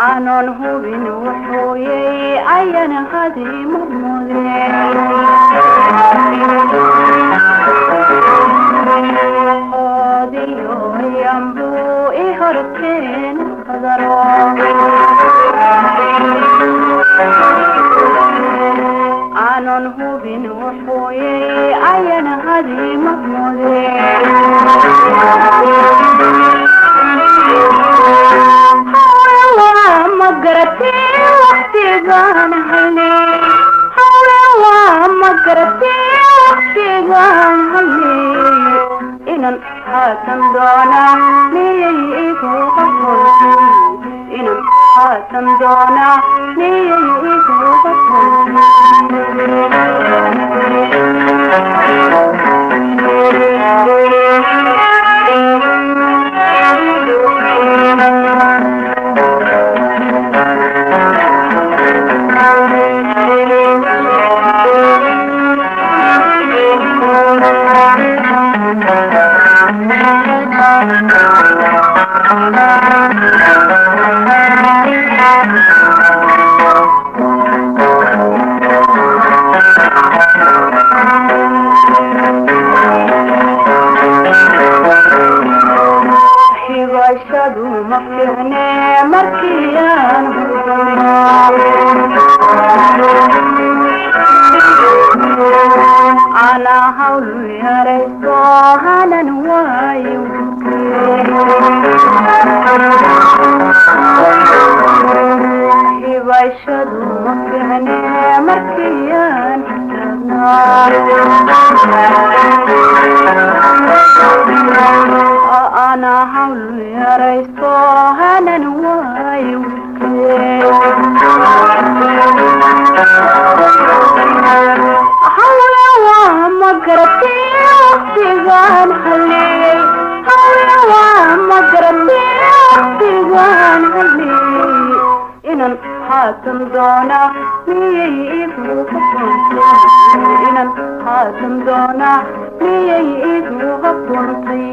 Aanon hubin wuxuuyey ayan hadi murmude hodiyo yambuu i horkeen qadaro aanon hubin wuxuuyey ayan hadi murmude ma garatee waqtigaan haley hawle waa ma garatee waqtigaan haley inan haatan doonaa miyay igu qaboltay inan haatan doonaa miyay igu qaboltay. Hibashadu ma fiicne markii aan anaa hawl yarayso hanan waayo hibashadu ma fiicne markii aan anaa hawl yarayso hanan waayo hawle waa ma garatee waqtigaan haley hawle waa ma garatee waqtigaan haley inan haatan doonaa miyay igu habboontay inan haatan doonaa miyay igu habboontay.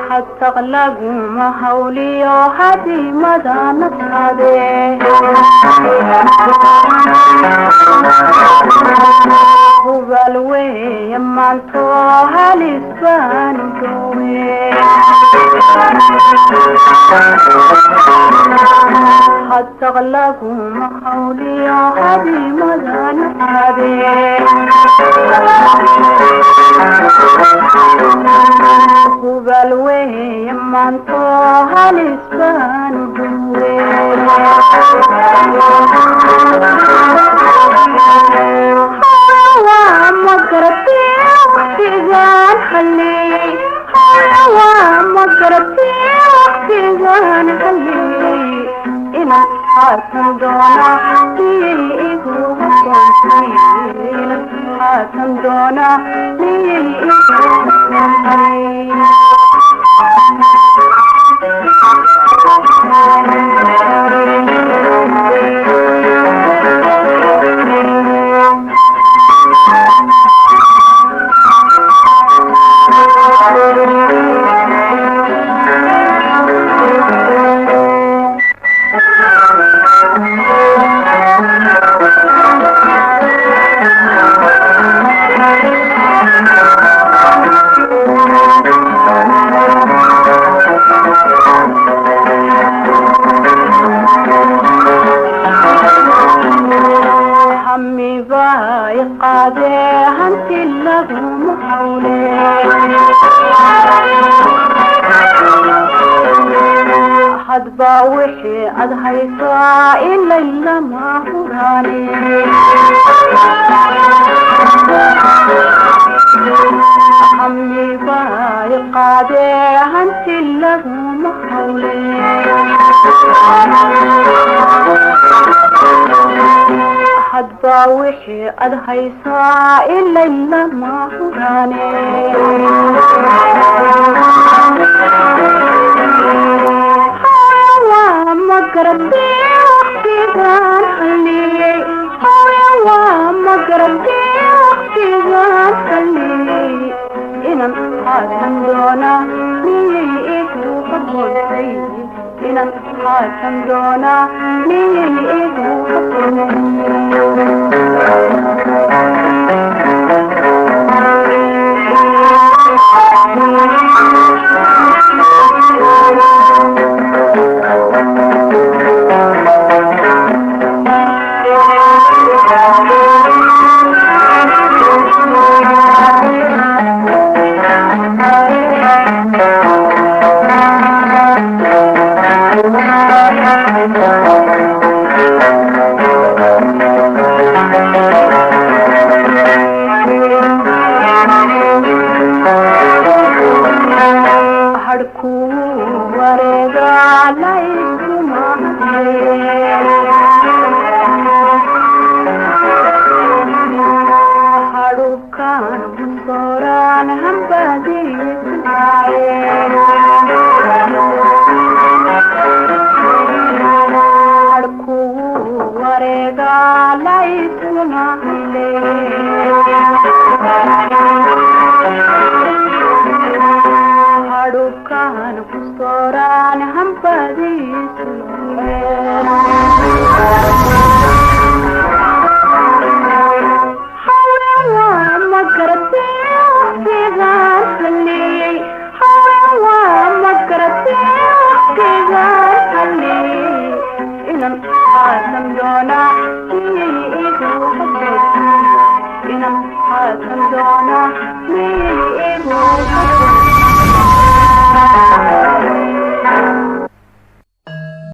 Xataq laguma hawliyo hadimada naftaade hubal weeye maanto halis baanu jooge xataq laguma hawliyo hadimada naftaade hubal weeye maanto halis baanu jooge waa ma garatee Halliyey, hooyo waa ma garatay waqtigaan halliyey, inaan haatan doonaa miyay igu haboontay? Inaan haatan doonaa miyay igu haboontay? Hami baa i qaadee, hanti laguma hawle. Hadba wixii ad haysaa ilay lama huraane. Hami baa i qaadee, hanti laguma hawle. Hadba wixii ad haysaa ilay lama huraane. Hooyo waa ma garatay waqtigaan halliyey? Hooyo waa ma garatay waqtigaan halliyey, inaan haatan doonaa miyay igu haboontay? Inaan haatan doonaa miyay igu hadhkuu wareegaa layskuma hadhubkaan kusooraan hambadiisnaaye. Hadhkuu wareegaa layskuma hadhubkaan kusooraan hambadiisu. Haween waa ma garatay waqtigaan halliyey? Haween waa ma garatay waqtigaan halliyey, inaan haatan doonaa miyay igu haboontay? Inaan haatan doonaa miyay